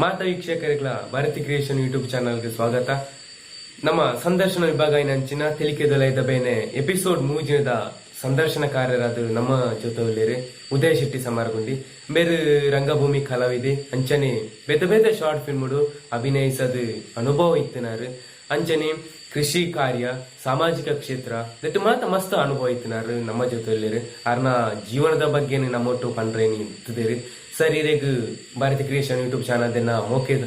ಮಾತ ವೀಕ್ಷಕರಿಗಳ Bharati creation YouTube ಚಾನಲ್ಗೆ ಸ್ವಾಗತ. ನಮ್ಮ ಸಂದರ್ಶನ ವಿಭಾಗ ಅಂಚಿನ ತೆಲಿಕೆದೊಲೈದ ಬೇನೆ ಎಪಿಸೋಡ್ ಮೂಜಿನದ ಸಂದರ್ಶನಕಾರರಾದ ನಮ್ಮ ಜೊತೆ ಉಲ್ಲೇರು ಉದಯ ಶೆಟ್ಟಿ ಸಮಾರಗುಂಡಿ. ಬೇರೆ ರಂಗಭೂಮಿ ಕಲಾವಿದೆ, ಅಂಚನೆ ಬೇತೆ ಬೇತೆ ಶಾರ್ಟ್ ಫಿಲ್ಮ್ಡು ಅಭಿನಯಿಸದು ಅನುಭವ ಇತ್ತಿನಾರು. ಅಂಚನೆ ಕೃಷಿ ಕಾರ್ಯ, ಸಾಮಾಜಿಕ ಕ್ಷೇತ್ರ ದೆಟ್ಟು ಮಾತ ಮಸ್ತ್ ಅನುಭವ ಇತ್ತಿನಾರು ನಮ್ಮ ಜೊತೆ ಉಲ್ಲೇರು. ಅರ್ನ ಜೀವನದ ಬಗ್ಗೆ ನಮ್ಮೊಟ್ಟು ಪಂಡ್ರೇನಿ ಇತ್ತಿದ್ದೇರು. ಸರ್, ಇರೆಗ್ ಭಾರತಿ ಕ್ರಿಯೇಷನ್ ಯೂಟ್ಯೂಬ್ ಚಾನಲ್ ದೆನ್ನ ಮೋಕೆದ್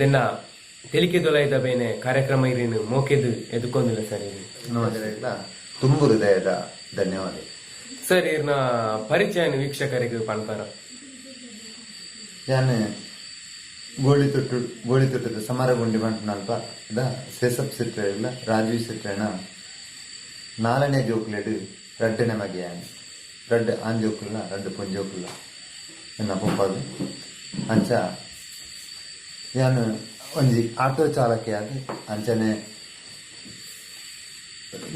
ದೆನ್ನ ತೆಲಿಕೆ ದೊಲೈದ ಬೇನೆ ಕಾರ್ಯಕ್ರಮ ಇರೇನು ಮೋಕೆದು ಎದುಕೊಂದಿಲ್ಲ ಸರ್ ಇರಿ. ನಮಸ್ಕಾರ, ತುಂಬು ಹೃದಯದ ಧನ್ಯವಾದ. ಸರ್, ಇರ್ನ ಪರಿಚಯ ವೀಕ್ಷಕರಿಗೆ ಪನ್ಪಾರ. ಯಾನ್ ಗೋಳಿತೊಟ್ಟು, ಗೋಳಿತೊಟ್ಟದ ಸಮರಗುಂಡಿ ಬಂಟ್ನಲ್ಪ the ಸೇಸಪ್ ಸಿಟ್ರೆಲ್ಲ ರಾಜೀವ್ ಸಿಟ್ರೆನ ನಾಲ್ನೇ ಜೋಕ್ಲೆಡ್ ರಡ್ಡನೇ ಮಗೆ ಯಾನ್. ರಡ್ಡ್ ಆಣ್ ಜೋಕುಲ್ಲ, ರಡ್ಡ್ ಪೊಂಜೋಕುಲ್ಲ ಎನ್ನ ಪೊಪ್ಪಗ್. ಅಂಚ ಯಾನ್ ಒಂಜಿ ಆಟೋ ಚಾಲಕಿಯಾದ್, ಅಂಚನೆ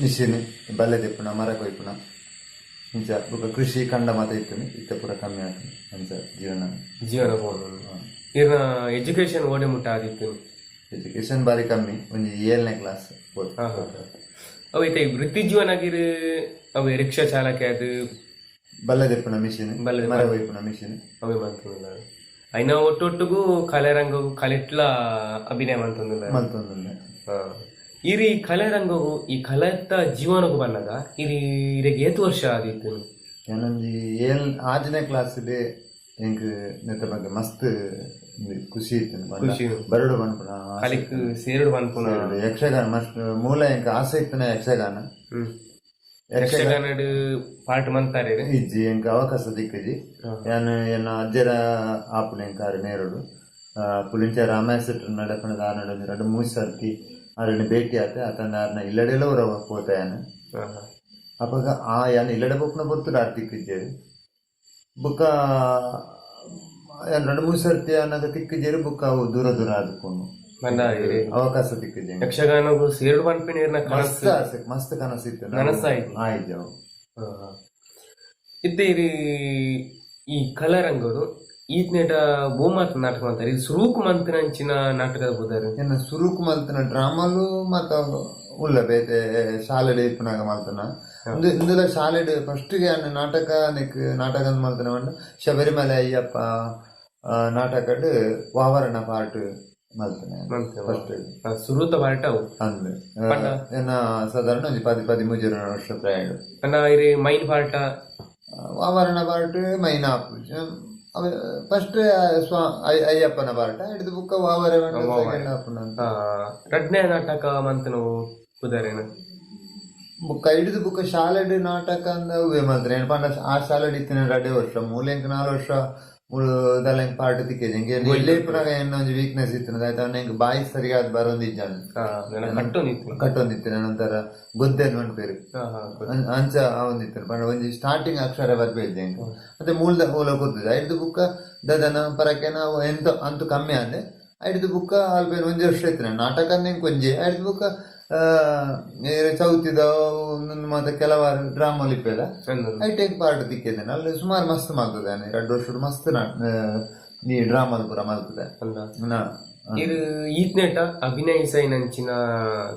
ಮಿಷಿನ್ ಬಲ್ಲೆ ದೆಪ್ಪುನ, ಮರ ಕೊಯ್ಪುನ, ಇಂಚ ಬೊಕ ಕೃಷಿ ಕಂಡ ಮಾತ ಇತ್ತು. ಇತ್ತೆ ಪೂರ ಕಮ್ಮಿ ಆತುಂಡು. ಅಂಚ ಜೀವನ. ಜೀವನ ಪೋನು. ಇರ್ನ ಎಜುಕೇಶನ್ ಓಡೆ ಮುಟ್ಟ ಆದಿತ್ತು? ಎಜುಕೇಶನ್ ಬಾರಿ ಕಮ್ಮಿ, ಒಂಜಿ ಏಳನೇ ಕ್ಲಾಸ್. ಹಾ ಹಾ ಅವು ಇತ್ತೆ ವೃತ್ತಿ ಜೀವನ ಆಗಿರು ಅವೆ ರಿಕ್ಷಾ ಚಾಲಕ ಅದು? ಬಲ್ಲೆ ದೆಪ್ಪುನ ಮಿಷಿನ್. ಬಲ್ಲೆ. ಮರ ಕೊಯ್ಪುನ ಮಿಷಿನ್. ಅವೇ ಮಂತೊಂದುಲ್ಲ. ಐನ ಒಟ್ಟೊಟ್ಟುಗು ಕಲೆರಂಗಗು ಕಲೆಟ್ಲ ಅಭಿನಯ ಮಂತೊಂದುಲ್ಲ. ಮಲ್ತೊಂದುಲ್ಲೆ. ಇರಿ ಕಲೆರಂಗಗು, ಈ ಕಲೆತ್ತ ಜೀವನಗು ಬನ್ನಗ ಇರಿ ಇರೆಗ್ ಏತ್ ವರ್ಷ ಆದಿತ್ತು? ಯಾನೊಂಜಿ ಏಳ್ ಆಜನೇ ಕ್ಲಾಸ್ ಎಂಕ್ ನೆತ್ತ ಬಗ್ಗೆ ಮಸ್ತ್ ಒಂಜಿ ಖುಷಿ ಇತ್ತು. ಖುಷಿ. ಬರಡು ಪನ್ಪುನ ಆಸೆ. ಕಲೆಕ್ ಸೇರುಡು ಪನ್ಪುನ. ಇತ್ತು. ಯಕ್ಷಗಾನ ಮಸ್ತ್ ಮೂಲ ಎಂಕ್ ಆಸೆ ಇತ್ತಿನ ಯಕ್ಷಗಾನ. ಯಕ್ಷಗಾನ. ಯಕ್ಷಗಾನಡ್ ಪಾರ್ಟ್ ಮಂತಾರೆ? ಇಜ್ಜಿ, ಎಂಕ್ ಅವಕಾಶ ತಿಕ್ಕುಜಿ. ಯಾನ್ ಎನ್ನ ಅಜ್ಜರ ಆಪುನ ಎಂಕ್ ಆರ್ ನೇರುಡು ಪುಲಿಂಚ ರಾಮಾಯ ಶೆಟ್ರ್ ನಡಪಣದ ಆರ್ನಡ ಒಂಜಿ ರಡ್ಡ್ ಮೂಜಿ ಸರ್ತಿ ಆರೆನ ಭೇಟಿ ಆತೆ. ಅತಂದೆ ಆರ್ನ ಇಲ್ಲಡೆಲ ಒರ ಪೋತೆ ಯಾನ್. ಅಪಗ ಆ ಯಾನ್ ಇಲ್ಲಡೆ ಪೋಪುನ ಪೊರ್ತುಡು ಆರ್ ತಿಕ್ಕಿಜ್ಜೆರ್. ಬೊಕ್ಕ ಯಾನ್ ರಡ್ಡ್ ಮೂಜಿ ಸರ್ತಿ ಆನಗ ತಿಕ್ಕಿಜ್ಜೆರ್. ಬೊಕ್ಕ ಅವು ದೂರ ದೂರ ಆದ್ ಪೋಂಡು. ಪಂಡ ಇರೆ ಅವಕಾಶ ತಿಕ್ಕಿಜ್ಜಿ ಎಂಕ್. ಯಕ್ಷಗಾನಗು ಸೇರುಡು ಪನ್ಪಿನ ಇರ್ನ ಮಸ್ತ್ ಕನಸು. ಆಸೆ, ಮಸ್ತ್ ಕನಸು ಇತ್ತು. ನನಸಾಯ್ತು. ಆಯ್ತು ಅವು. ಇತ್ತೆ ಇರಿ ಈ ಕಲಾರಂಗಡು ಈತ್ನೇಟ ಬೋಮಾತ್ ನಾಟಕ ಮಂತಾರೆ. ಇದು ಸುರೂಕು ಮಂತಿನಂಚಿನ ನಾಟಕದ ಪುದರ್? ಎನ್ನ ಸುರುಕು ಮಲ್ತಿನ ಡ್ರಾಮಾಲು ಮಾತ ಉಲ್ಲ, ಬೇತೆ ಶಾಲೆಡ್ ಇಪ್ಪುನಗ ಮಲ್ತನ. ಇಂದು ಇಂದುಲ ಶಾಲೆಡ್ ಫಸ್ಟ್ ಗೆ ಯಾನ್ ನಾಟಕ ನೆಕ್ ನಾಟಕ ಅಂದ್ ಮಲ್ತನ ಪಂಡ ಶಬರಿಮಲೆ ಅಯ್ಯಪ್ಪ ನಾಟಕಡ್ ವಾವರಣ ಪಾರ್ಟ್ ಮಲ್ತನೆ. ಮಲ್ತನ. ಫಸ್ಟ್. ಸುರೂತ ಪಾರ್ಟ್ ಅವು. ಅಂದ್. ಪಂಡ? ಎನ್ನ ಸಾಧಾರಣ ಒಂಜಿ 13 ವರ್ಷ ಪ್ರಾಯ. ಪಂಡ ಇರಿ ಮೈನ್ ಪಾರ್ಟ? ವಾವರಣ ಪಾರ್ಟ್ ಮೈನ್ ಆಪುಜಿ. ಫಸ್ಟ್ ಅಯ್ಯಪ್ಪನ ಪಾರ್ಟ್ ಹಿಡಿದು ಬುಕ್ಕ ವಾವರ ಸೆಕೆಂಡ್ ಆಪುನ. ರಡ್ನೇ ನಾಟಕ ಮಂತನವು ಪುದರೇನು? ಬುಕ್ಕ ಹಿಡಿದು ಬುಕ್ಕ ಶಾಲೆಡ್ ನಾಟಕ ಅಂದ ಅವೇ ಮಲ್ತ್ರೆ. ಏನ್ ಪಂಡ ಆ ಶಾಲೆಡ್ ಇತ್ತಿನ ರಡ್ಡೆ ವರ್ಷ ಮೂಲ ಎಂಕ್ 4 ವರ್ಷ ಮೂಲು ದಾಲ ಎಂಕ್ ಪಾರ್ಟ್ ತಿಕ್ಕಿಜಿ. ಎಂಕ್ ಇಲ್ಲೇ ಇಪ್ಪುನಗ ಎನ್ನ ಒಂಜಿ ವೀಕ್ನೆಸ್ ಇತ್ತಿನ ಆಯ್ತು, ಎಂಕ್ ಬಾಯಿ ಸರಿಯಾದ ಬರೊಂದಿಜ್ಜಾಂಡ್. ಕಟ್ಟೊಂದಿತ್ತು. ಕಟ್ಟೊಂದಿತ್ತಿನ ನಂತರ ಗೊದ್ದೆನ್ ಪನ್ಪೆರ್. ಹಾ ಹಾ ಅಂಚ ಆವೊಂದಿತ್ತು. ಪಂಡ ಒಂಜಿ ಸ್ಟಾರ್ಟಿಂಗ್ ಅಕ್ಷರ ಬರ್ಪೆಜ್ಜಿ ಎಂಕ್. ಮತ್ತೆ ಮೂಲದ ಮೂಲ ಗೊತ್ತುಜಿ. ಐಡ್ದ್ ಬುಕ್ಕ ದದನ ಪರಕೆನ ಅವು ಎಂತ ಅಂತೂ ಕಮ್ಮಿ ಆಂಡ್. ಐಡ್ದ್ ಬುಕ್ಕ ಅಲ್ಪ ಒಂಜಿ ವರ್ಷ ಇತ್ತಿನ ನಾಟಕ ಎಂಕ್ ಒಂಜಿ. ಐಡ್ದ್ ಬುಕ್ಕ ಚೌತಿದ ಒಂದೊಂದು ಮಾತ ಕೆಲವಾರು ಡ್ರಾಮಾ ಇಪ್ಪೆದ. ಐಟ್ ಎಂಕ್ ಪಾರ್ಟ್ ತಿಕ್ಕಿದ್ದೇನೆ. ಅಲ್ಲಿ ಸುಮಾರು ಮಸ್ತ್ ಮಲ್ತದೆ. 2 ವರ್ಷ ಮಸ್ತ್ ಈ ಡ್ರಾಮಾ ಪೂರ ಮಲ್ತದೆ. ಅಲ್ಲ. ನಾ ಇರು ಈತ್ನೇಟ ಅಭಿನಯಿಸೈನಂಚಿನ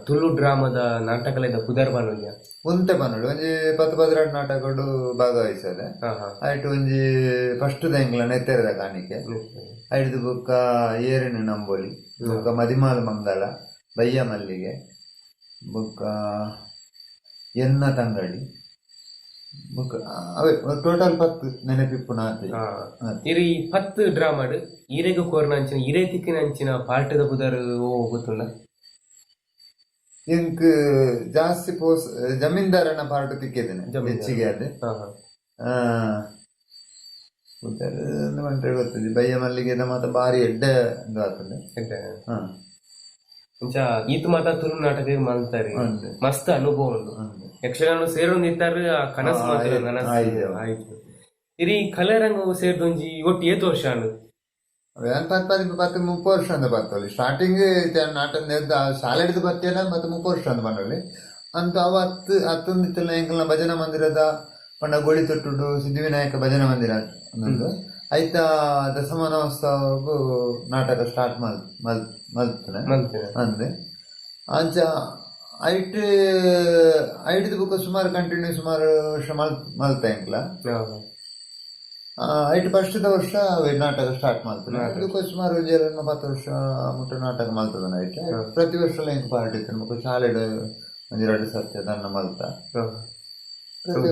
ತುಳು ಡ್ರಾಮಾದ ನಾಟಕಲೆದ ಪುದರ್ ಪನೊಲಿಯ? ಒಂತೆ ಪನೊಡು, ಒಂಜಿ 10 12 ನಾಟಕಡು ಭಾಗವಹಿಸದೆ. ಹಾ ಹಾ ಐಟ್ ಒಂಜಿ ಫಸ್ಟ್ ಎಂಕ್ಲ ನೆತ್ತೆರದ ಕಾಣಿಕೆ, ಐಡ್ದು ಬೊಕ್ಕ ಏರಿನ ನಂಬೋಲಿ, ಬೊಕ್ಕ ಮದಿಮಾಲ್ ಮಂಗಲ, ಬಯ್ಯ ಮಲ್ಲಿಗೆ, ಬೊಕ್ಕ ಎನ್ನ ತಂಗಡಿ, ಬೊಕ್ಕ ಅವೇ ಟೋಟಲ್ 10 ನೆನಪಿಪ್ಪುನ ಆತೆ. ಇರು ಈ 10 ಡ್ರಾಮಾಡ್ ಇರೆಗ್ ಕೋರ್ನಂಚಿನ, ಇರೆ ತಿಕ್ಕಿನಂಚಿನ ಪಾರ್ಟದ ಪುದರ್ ಓ ಗೊತ್ತುಂಡ? ಎಂಕ್ ಜಾಸ್ತಿ ಪೋಸ್ ಜಮೀನ್ದಾರನ ಪಾರ್ಟ್ ತಿಕ್ಕಿದ್ದೇನೆ. ಜಮೀನ್ದಾರ. ಹೆಚ್ಚಿಗೆ ಅದೇ. ಹಾ ಹಾ ಪುದರ್ ಮಂತ್ರಿ ಗೊತ್ತದೆ. ಬಯ್ಯ ಮಲ್ಲಿಗೆದ ಮಾತ ಬಾರಿ ಎಡ್ಡೆ ಉಂದು ಆತುಂಡು. ಎಡ್ಡೆ. ಹಾ. ಇಂಚ ಈತ್ ಮಾತ ತುಳು ನಾಟಕ ಮಲ್ತಾರೆ. ಅಂದ್. ಮಸ್ತ್ ಅನುಭವ ಉಂಡು. ಅಂದ್. ಯಕ್ಷಗಾನ ಸೇರೊಂದು ಇತ್ತಾರೆ, ಆ ಕನಸು ಮಾತ್ರ ನನಸು. ಆಯ್ತು. ಆಯ್ತು. ಇರಿ ಕಲೆರಂಗ ಸೇರ್ದೊಂಜಿ ಒಟ್ಟು ಏತ್ ವರ್ಷ ಆಂಡ್? ಯಾನ್ ಪತ್ ಪತ್ ಪತ್ತು 30 ವರ್ಷ ಅಂದ ಬತ್ತೊಲಿ. ಸ್ಟಾರ್ಟಿಂಗ್ ನಾಟಕ ಶಾಲೆಡ್ದು ಬತ್ತೇನ ಮತ್ತೆ 30 ವರ್ಷ ಅಂದ ಪನೊಲಿ ಅಂತ. ಅವ ಹತ್ತು ಹತ್ತೊಂದಿತ್ತಲ್ಲ ಎಂಕಲ್ನ ಭಜನಾ ಮಂದಿರದ ಪಂಡ ಗೋಳಿ ತೊಟ್ಟುಡು ಸಿದ್ಧಿವಿನಾಯಕ ಭಜನಾ ಮಂದಿರ ಅಂದು. ಐತ ದಶಮಾನೋತ್ಸವಗು ನಾಟಕ ಸ್ಟಾರ್ಟ್ ಮಲ್ ಮಲ್ ಮಲ್ತುನೆ ಮಲ್ತಿನ. ಅಂದೆ ಅಂಚ ಐಟ್ ಐಟ್ದು ಬುಕ್ಕ ಸುಮಾರು ಕಂಟಿನ್ಯೂ ಸುಮಾರು ವರ್ಷ ಮಲ್ತ ಎಂಕ್ಲ. ಐಟ್ ಫಸ್ಟ್ದ ವರ್ಷ ಅವೇ ನಾಟಕ ಸ್ಟಾರ್ಟ್ ಮಾಡ್ತಾನೆ. ಬುಕ್ಕ ಸುಮಾರು ಒಂಜಿ 2 10 ವರ್ಷ ಮುಟ್ಟ ನಾಟಕ ಮಲ್ತದನ. ಐಟ್ ಪ್ರತಿ ವರ್ಷಲ ಎಂಕ್ ಪಾರ್ಟ್ ಇತ್ತು. ಬೊಕ್ಕ ಶಾಲೆಡ್ ಒಂಜಿ ರಡ್ಡ್ ಸರ್ತಿ ಅದನ್ನ ಮಲ್ತ. ಪ್ರತಿ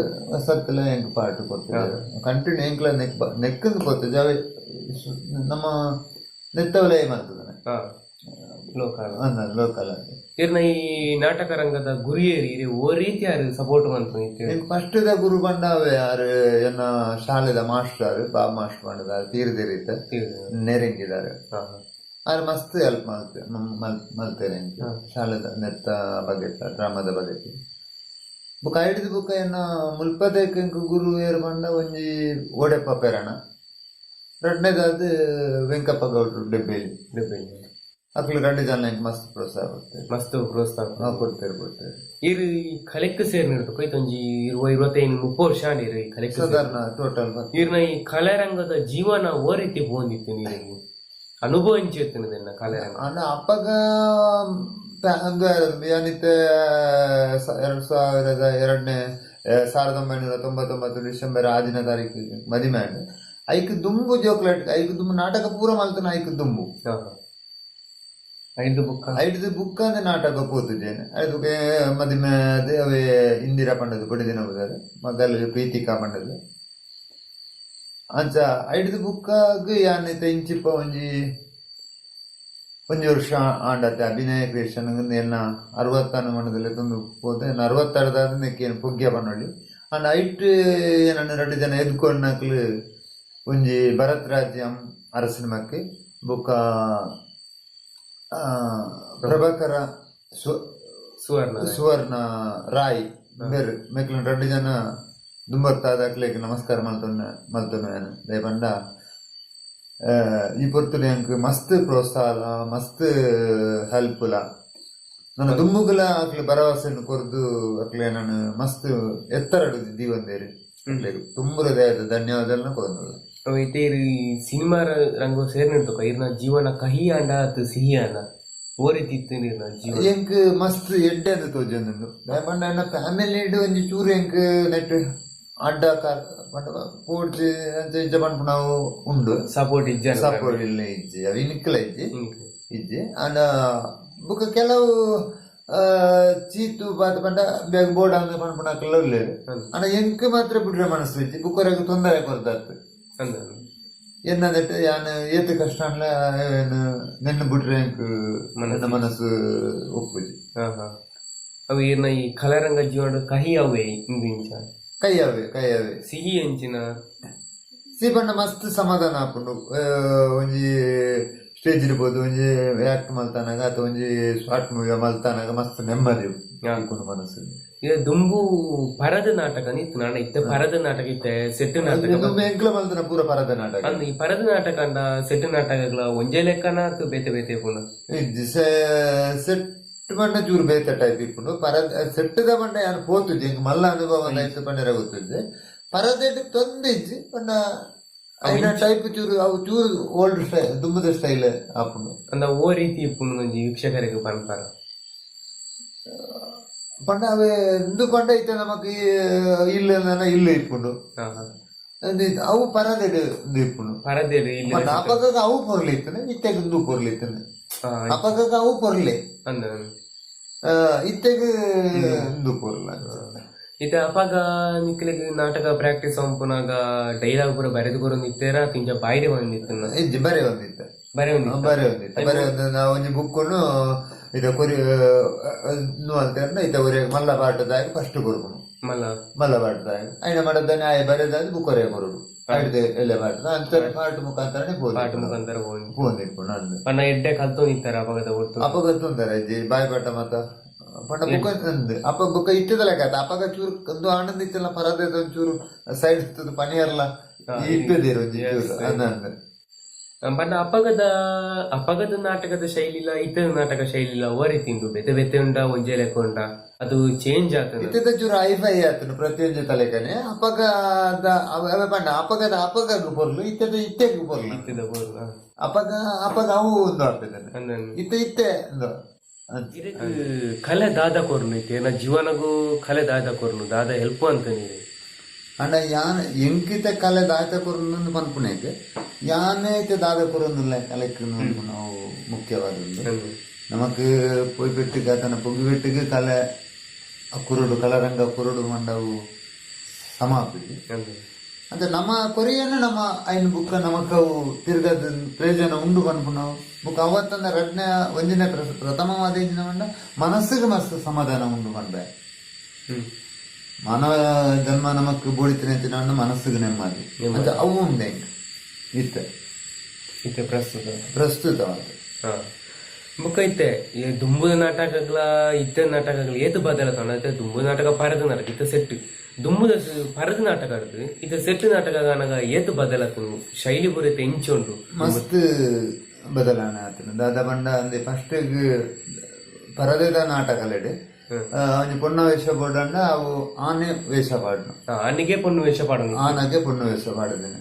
ಸರ್ತಿಲ ಎಂಕ್ ಪಾರ್ಟ್ ಕೊಡ್ತಾರೆ ಕಂಟಿನ್ಯೂ. ಎಂಕ್ಲ ನೆಕ್ ನೆಕ್ಕಂದು ಪೋತುಜಿ, ಅವೇ ನಮ್ಮ ನೆತ್ತವಲೇ ಮಲ್ತದನೆ. ಲೋಕಲ್. ಅಂದ ಲೋಕಲ್ ಅಂತ. ಇರ್ನ ಈ ನಾಟಕ ರಂಗದ ಗುರಿಯೇರಿ ಇರೆ ಓ ರೀತಿ ಯಾರು ಸಪೋರ್ಟ್ ಮಂತು? ಎಂಕ್ ಫಸ್ಟ್ ದ ಗುರು ಪಂಡ ಅವೇ ಯಾರು ಎನ್ನ ಶಾಲೆದ ಮಾಸ್ಟರ್ ಬಾಬ್ ಮಾಸ್ಟರ್ ಪಂಡದ ತೀರ್ದಿರಿತ ನೆರಂಗಿದಾರೆ. ಆರ್ ಮಸ್ತ್ ಹೆಲ್ಪ್ ಮಲ್ತೆ ಮಲ್ತೇನೆ ಎಂಕ್ ಶಾಲೆದ ನೆತ್ತ ಬಗೆಟ್, ಡ್ರಾಮಾದ ಬಗೆಟ್. ಬೊಕ ಐಡ್ದ್ ಬೊಕ ಎನ್ನ ಮುಲ್ಪದಕ್ಕೆ ಎಂಕ್ ಗುರು ಏರ್ ಪಂಡ ಒಂಜಿ ಓಡೆಪ್ಪ ಪೆರಣ, ರಡ್ಡನೇದಾದ್ ವೆಂಕಪ್ಪ ಗೌಡ್ರು ಡೆಬ್ಬೇಲಿ. ಅಕ್ಲು ರಡ್ಡ್ ಜನ ಎಂಕ್ ಮಸ್ತ್ ಪ್ರೋತ್ಸಾಹ ಕೊಡ್ತೇವೆ. ಮಸ್ತ್ ಪ್ರೋತ್ಸಾಹ. ಕೊಡ್ತೇವೆ, ಕೊಡ್ತೇವೆ. ಇರು ಈ ಕಲೆಕ್ ಸೇರಿ ಕೊಯ್ತು ಒಂಜಿ 20 25 30 ವರ್ಷ ಆಂಡ್ ಇರು ಈ ಕಲೆಕ್ ಸೇರಿ. ಸಾಧಾರಣ ಟೋಟಲ್. ಇರ್ನ ಈ ಕಲಾರಂಗದ ಜೀವನ ಓ ರೀತಿ ಪೋಂದಿತ್ತು? ನೀರಿಗೆ ಅನುಭವ ಇಂಚಿತ್ತಿನದೆನ್ನ ಕಲಾರಂಗ? ಅಣ್ಣ, ಅಪ್ಪಗ ಅಂದು ಏನಿತ್ತೆ 2002ನೇ 1999 ಡಿಸೆಂಬರ್ 6ನೇ ತಾರೀಕು ಮದಿಮೆ ಆಂಡ್. ಐಕ್ ದುಂಬು ಜೋಕ್ಲೆಟ್, ಐಕ್ ದುಂಬು ನಾಟಕ ಪೂರ ಮಲ್ತನ ಐಕ್ ದುಂಬು. ಐದು ಬುಕ್ಕ. ಐಡ್ದು ಬುಕ್ ಅಂದ್ರೆ ನಾಟಕ ಪೋತುಜೇನೆ. ಐದು ಮದಿಮೆ ಅದೇ ಅವೇ ಇಂದಿರಾ ಪಂಡದು ಬಡಿದಿನ ಬುದಾರೆ ಮಗಲ್ ಪ್ರೀತಿಕಾ ಪಂಡದು. ಅಂಚ ಐಡ್ದು ಬುಕ್ಕಾಗ್ ಯಾನ್ ಇತ್ತೆ ಇಂಚಿಪ್ಪ ಒಂಜಿ ಒಂಜಿ ವರ್ಷ ಆಂಡತೆ ಅಭಿನಯ ಕ್ರಿಯೇಷನ್ ಎನ್ನ ಅರವತ್ತಾನು ಮಣದಲ್ಲಿ ತಂದು ಪೋತೆ. ಎನ್ನ ಅರವತ್ತಾರದಾದ ನೆಕ್ಕೇನು ಪೊಗ್ಯ ಪನ್ನೊಳ್ಳಿ. ಅಂಡ್ ಐಟ್ ಏನನ್ನು ರಡ್ಡು ಜನ ಎದ್ಕೊಂಡ್ನಕ್ಲು ಒಂಜಿ ಭರತ್ ರಾಜ್ಯಂ ಅರಸಿನ ಮಕ್ಕಿ ಬೊಕ್ಕ ಪ್ರಭಾಕರ ಸುವರ್ಣ. ಸುವರ್ಣ ರಾಯ್ ಬೇರೆ ಮೆಕ್ಲಿನ ರಡ್ಡು ಜನ ದುಂಬರ್ತಾದ ಅಕ್ಲೆಗ್ ನಮಸ್ಕಾರ ಮಲ್ತೊನ್ನ ಮಲ್ತೊನ್ನ ಯಾನ್. ದಯಪಂಡ ಈ ಪೊರ್ತುಡು ಎಂಕ್ ಮಸ್ತ್ ಪ್ರೋತ್ಸಾಹ, ಮಸ್ತ್ ಹೆಲ್ಪ್ಲ. ನನ್ನ ದುಂಬುಗುಲ ಅಕ್ಲೆ ಭರವಸೆಯನ್ನು ಕೊರ್ದು ಅಕ್ಲೆ ನಾನು ಮಸ್ತ್ ಎತ್ತರಡು ದೀವಂದೇರು. ಅಕ್ಲೆಗ್ ತುಂಬ ಹೃದಯದ ಧನ್ಯವಾದಗಳನ್ನ ಕೊರೊಂದುಲ್ಲ. ಅವು ಇತ್ತೆ ಇರು ಈ ಸಿನಿಮಾ ರಂಗೋ ಸೇರ್ನಿರ್ತಕ ಇರ್ನ ಜೀವನ ಕಹಿ ಆಂಡ ಅತ್ ಸಿಹಿ ಆಂಡ? ಓ ರೀತಿ ಇತ್ತು ಇರ್ನ ಜೀವನ? ಎಂಕ್ ಮಸ್ತ್ ಎಡ್ಡೆ ಅಂದ್ ತೋಜೊಂದುಂಡು. ದಾಯೆ ಎನ್ನ ಫ್ಯಾಮಿಲಿ ಒಂಜಿ ಚೂರು ಎಂಕ್ ನೆಟ್ ಅಡ್ಡ ಪಂಡ ಪೋಡ್ಚಿ ಅಂಚ ಇಂಚ ಪನ್ಪುನವು ಉಂಡು. ಸಪೋರ್ಟ್ ಇಜ್ಜ? ಸಪೋರ್ಟ್ ಇಲ್ಲ, ಇಜ್ಜಿ. ಅವು ಇನ್ಕಲ ಇಜ್ಜಿ ಇಜ್ಜಿ. ಆಂಡ ಬೊಕ ಕೆಲವು ಚೀತು ಬಾತ್ ಪಂಡ ಬೇಗ ಬೋರ್ಡ್ ಅಂದ್ ಪನ್ಪುನಕಲ್ಲ ಉಲ್ಲೆರ್. ಆಂಡ ಎಂಕ್ ಮಾತ್ರ ಬುಡ್ರೆ ಮನಸ್ಸು ಇಜ್ಜಿ. ಬುಕೊರೆಗ್ ತೊಂದರೆ ಕೊರ್ದತ್. ಅಂದ. ಎನ್ನದೆಟ್ ಯಾನ್ ಏತ್ ಕಷ್ಟ ಆಂಡ್ಲ ಏನು ನೆನ್ನೆ ಬುಡ್ರೆ ಎಂಕ್ ನನ್ನ ಮನಸ್ಸು ಒಪ್ಪುಜಿ. ಹಾ ಹಾ ಅವು ಇರ್ನ ಈ ಕಲಾರಂಗ ಜೀವನ ಕಹಿ ಅವೇ ಇಂದು ಇಂಚ? ಕೈಯವೇ, ಕೈಯವೇ. ಸಿಹಿ ಎಂಚಿನ? ಸೀಪಣ್ಣ ಮಸ್ತ್ ಸಮಾಧಾನ ಆಪುಂಡು. ಒಂಜಿ ಸ್ಟೇಜ್ ಇರ್ಬೋದು, ಒಂಜಿ ಆಕ್ಟ್ ಮಲ್ತಾನಾಗ ಅಥವಾ ಒಂಜಿ ಶಾರ್ಟ್ ಮೂವಿ ಮಲ್ತಾನಾಗ ಮಸ್ತ್ ನೆಮ್ಮದಿ ತಿಕ್ಕುಂಡು ಮನಸ್ಸು. ಈಗ ದುಂಬು ಪರದ ನಾಟಕ ಇತ್ತು ನಾನ ಇತ್ತೆ ಪರದ ನಾಟಕ ಇತ್ತೆ ಸೆಟ್ ನಾಟಕ. ದುಂಬು ಎಂಕ್ಲ ಮಲ್ತನ ಪೂರ ಪರದ ನಾಟಕ. ಅಂದ್, ಈ ಪರದ ನಾಟಕ ಅಂಡ ಸೆಟ್ ನಾಟಕಗಳ ಒಂಜೇ ಲೆಕ್ಕನ ಅಥವಾ ಬೇತೆ ಬೇತೆ ಪುನ? ಇಜ್ಜಿ, ಸೆಟ್ ಪಂಡ ಚೂರು ಬೇತೆ ಟೈಪ್ ಇಪ್ಪುಂಡು. ಪರದ ಸೆಟ್ಟದ ಪಂಡ ಯಾನ್ ಪೋತುಜಿ, ಎಂಕ್ ಮಲ್ಲ ಅನುಭವ ಆಯ್ತು ಪಂಡೆರ ಗೊತ್ತುಜ್ಜಿ. ಪರದೆಡ್ ತೊಂದೆ ಇಜ್ಜಿ. ಪಂಡ ಐನ ಟೈಪ್ ಚೂರು ಅವು ಚೂರು ಓಲ್ಡ್ ಸ್ಟೈಲ್, ದುಂಬುದ ಸ್ಟೈಲ್ ಆಪುಂಡು. ಅಂದ, ಓ ರೀತಿ ಇಪ್ಪುಂಡು ಒಂಜಿ ವೀಕ್ಷಕರಿಗೆ ಪನ್ಪರ? ಪಂಡ ಅವೇ ಇಂದು ಪಂಡ ಇತ್ತೆ ನಮಕ್ ಇಲ್ಲ ಇಲ್ಲ ಇಪ್ಪುಂಡು. ಹಾ ಹಾ ಅಂದ್ ಅವು ಪರದೆಡ್ ಇಂದು ಇಪ್ಪುಂಡು. ಪರದೆಡ್ ಇಲ್ಲ. ಪಂಡ ಅಪಗಗ ಅವು ಪೊರ್ಲು ಇತ್ತುಂಡು, ಇತ್ತೆಗ್ ಇಂದು ಪೊರ್ಲು ಇತ್ತುಂಡು. ಅಪಗಗ ಅವು ಪೊರ್ಲೆ, ಅಂದ ಇತ್ತೆಗ್ ಇಂದು ಪೊರ್ಲ. ಇತ್ತೆ ಅಪಗ ನಿಕ್ಲೆಗ್ ನಾಟಕ ಪ್ರಾಕ್ಟೀಸ್ ಅಂಪುನಾಗ ಡೈಲಾಗ್ ಪೂರ ಬರೆದು ಕೊರೊಂದು ಇತ್ತೇರ ಇಂಚ ಬಾಯ್ಡೆ ಬಂದಿತ್ತು? ಇಜ್ಜಿ, ಬರೆ ಒಂದಿತ್ತೆ. ಬರೆ ಒಂದಿತ್ತ? ಬರೆ ಒಂದಿತ್ತು, ಬರೆ ಒಂದು. ನಾವು ಒಂಜಿ ಬುಕ್ಕುನು ಇದ ಕೊರಿ ಅಲ್ತೇರ್ನ ಇತ್ತ ಒರೆ ಮಲ್ಲ ಪಾಠದಾಗ ಫಸ್ಟ್ ಕೊರ್ಪುನು. ಮಲ್ಲ. ಮಲ್ಲ ಪಾಠದಾಗ ಐನ ಮಾಡದ್ದಾನೆ ಆಯ್ ಬರೆದಾದ ಬುಕ್ ಒರೆ ಕೊರಡು. ಐಡ್ದು ಎಲ್ಲ ಪಾಠದ ಅಂತರ ಪಾಠ ಮುಖಾಂತರನೇ ಪಾಠ ಪೋದು ಮುಖಾಂತರ ಹೋಗಿ ಪೋಂದಿಪ್ಪುಂಡು ಅಂದ್. ಪಂಡ ಎಡ್ಡೆ ಕಲ್ತೊಂದಿತ್ತಾರ ಅಪಗದ ಒಟ್ಟು? ಅಪಗ ತೊಂದರೆ ಇಜ್ಜಿ, ಬಾಯ್ ಪಾಠ ಮಾತ. ಪಂಡ ಬುಕ್ಕ ಅಂದ್ ಅಪ್ಪ ಬುಕ್ಕ ಇತ್ತದ ಲೆಕ್ಕ ಆತ. ಅಪಗ ಚೂರು ಒಂದು ಆನಂದ ಇತ್ತಲ್ಲ. ಪರದೆ ಒಂಚೂರು ಸೈಡ್ ಇತ್ತದ ಪನಿಯರ್ಲ ಇಪ್ಪದಿರು ಒಂಜಿ ಚೂರು ಅಂದ ಅಂದ್. ಪಂಡ ಅಪಗದ ಅಪಗದ ನಾಟಕದ ಶೈಲಿಲ ಇತ್ತದ ನಾಟಕ ಶೈಲಿಲ ಒವ ರೀತಿ ಉಂಡು? ಬೇತೆ ಬೇತೆ ಉಂಡ, ಒಂಜೇ ಲೆಕ್ಕ ಉಂಡ, ಅದು ಚೇಂಜ್ ಆತನ? ಇತ್ತದ ಚೂರು ಐಫೈ ಆತನು ಪ್ರತಿಯೊಂಜಿ ತಲೆಕನೆ. ಅಪಗ ಅವೆ ಪಂಡ ಅಪಗದ ಅಪಗಗ್ ಪೊರ್ಲು, ಇತ್ತದ ಇತ್ತೆಗ್ ಪೊರ್ಲು. ಇತ್ತದ ಪೊರ್ಲು. ಅಪಗ ಅಪಗ ಅವು ಒಂದು ಆಪೆದನೆ. ಅಂದನ್. ಇತ್ತೆ ಇತ್ತೆ ಒಂದು ಅಂಚ. ಇರೆಗ್ ಕಲೆ ದಾದ ಕೊರ್ನು ಇತ್ತೆ ಎನ್ನ ಜೀವನಗೂ ಕಲೆ ದಾದ ಕೊರ್ನು, ದಾದ ಹೆಲ್ಪ್ ಅಂತ ನೀರು? ಅಂಡ ಯಾನ್ ಎಂಕಿತ ಕಲೆ ದಾದ ಕೊರ್ನು ಪನ್ಪುನೇಕ್ ಯಾನೇ ಇತ್ತೆ ದಾದ ಕೊರೊಂದುಲ್ಲ ಕಲೆಕ್ ನಾವು ಮುಖ್ಯವಾದದ್ದು. ನಮಕ್ ಪೊಯ್ ಪೆಟ್ಟಿಗೆ ಆತನ ಪೊಗ್ಗಿ ಪೆಟ್ಟಿಗೆ ಕಲೆ ಕುರುಡು ಕಲರಂಗ ಕುರುಡು ಮಂಡವು ಸಮಾಪಿದೆ. ಅಂದ್ರೆ ನಮ್ಮ ಕೊರಿಯನ್ನ ನಮ್ಮ ಐನ್ ಬುಕ್ಕ ನಮಕ್ ಅವು ತಿರ್ಗದ ಪ್ರಯೋಜನ ಉಂಡು ಪನ್ಪುನವು. ಬುಕ್ಕ ಅವತ್ತಂದ ರಡ್ನೇ ಒಂಜಿನ ಪ್ರಥಮವಾದ ಇಂಜಿನ ಮಂಡ ಮನಸ್ಸಿಗೆ ಮಸ್ತ್ ಸಮಾಧಾನ ಉಂಡು ಪನ್ಪೆ. ಮಾನವ ಜನ್ಮ ನಮಕ್ ಬೋಡಿತಿನ ಮನಸ್ಸಿಗೆ ನೆಮ್ಮದಿ ಅಂತ ಅವು ಉಂಡೆ ಇತ್ತೆ. ಇತ್ತೆ ಪ್ರಸ್ತುತ ಪ್ರಸ್ತುತವಾದ. ಬೊಕ್ಕ ಇತ್ತೆ ಈ ದುಂಬುದ ನಾಟಕಗಳ ಇತ್ತೆ ನಾಟಕಗಳ ಏತ್ ಬದಲಾತಂಡ? ಇತ್ತೆ ದುಂಬು ನಾಟಕ ಪರದ ನಾಟಕ, ಇತ್ತೆ ಸೆಟ್. ದುಂಬುದ ಪರದ ನಾಟಕ ಆಡ್ದು ಇತ್ತೆ ಸೆಟ್ ನಾಟಕ ಆನಗ ಏತ್ ಬದಲಾತುಂಡು? ಶೈಲಿ ಪೂರ ಇತ್ತೆ ಎಂಚ ಉಂಡು? ಮಸ್ತ್ ಬದಲಾವಣೆ ಆತನ. ದಾದ ಪಂಡ ಅಂದೆ ಫಸ್ಟ್ ಪರದೆದ ನಾಟಕಲೆಡ್ ಒಂಜಿ ಪೊಣ್ಣ ವೇಷ ಬೋಡಂಡ ಅವು ಆನೆ ವೇಷ ಪಾಡ್ನು. ಆನಿಗೆ ಪೊಣ್ಣು ವೇಷ ಪಾಡೋಣ. ಆನಗೆ ಪೊಣ್ಣು ವೇಷ ಪಾಡುದೇನೆ.